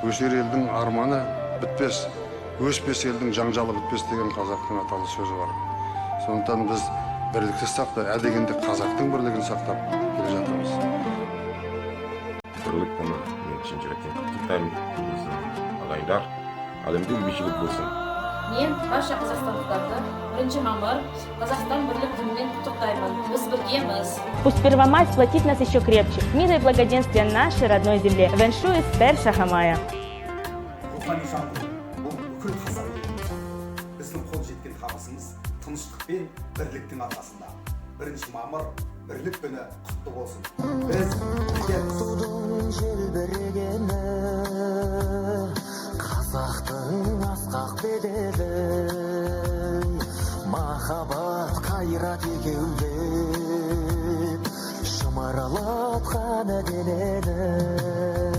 Өсер елдің арманы бітпес, өспес елдің жанжалы бітпес деген қазақтың аталы сөзі бар. Сондықтан біз бірлікті сақтап, ә дегенде қазақтың бірлігін сақтап келе жатырмыз. Бірлік күні мен шын жүректен құттықтаймын біздің ағайындар. Әлемде бейбітшілік болсын. Мен барша қазақстандықтарды 1 мамыр, Қазақстан бірлік күнімен құттықтаймын. Біз біргеміз. Пусть Первомай сплотит нас еще крепче. Мира и благоденствия нашей родной земле. Віншую з 1 мая. Рухани жаңғыру — бұл бүкіл қазақ елінің жаңғыруы. Біздің қол жеткен табысымыз тыныштық пен бірліктің арқасында. 1 мамыр, Бірлік күні құтты болсын! Біз біргеміз! Тудың желбірегені, қазақтың асқақ беделі, махаббат, қайрат екеулеп шымырлатқан денені.